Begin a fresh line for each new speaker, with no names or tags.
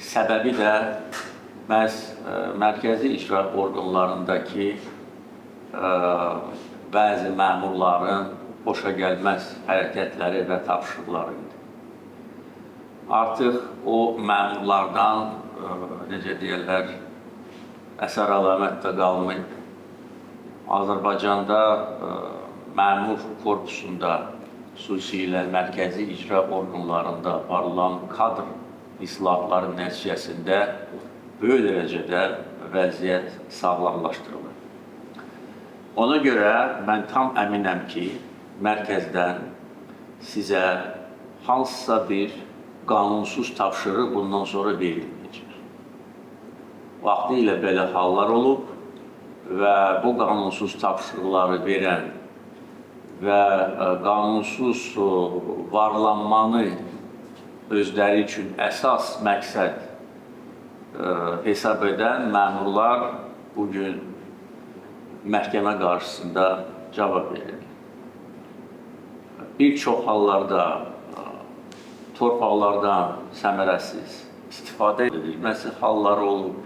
Səbəbi də məhz mərkəzi icra orqanlarındakı bəzi məmurların xoşagəlməz hərəkətləri və tapşırıqları idi. Artıq o məmurlardan, necə deyirlər, əsər əlamət də qalmayıb. Azərbaycanda məmur korpusunda, xüsusilə mərkəzi icra orqanlarında aparılan kadr islahatları nəticəsində böyük dərəcədə vəziyyət sağlamlaşdırılır. Ona görə mən tam əminəm ki, mərkəzdən sizə hansısa bir qanunsuz tapşırıq bundan sonra verilməyəcək. Vaxtilə belə hallar olub və bu qanunsuz tapşırıqları verən və qanunsuz varlanmanı özləri üçün əsas məqsəd hesab edən məmurlar bugün məhkəmə qarşısında cavab verir. Bir çox hallarda torpaqlardan səmərəsiz istifadə edilməsi halları olub.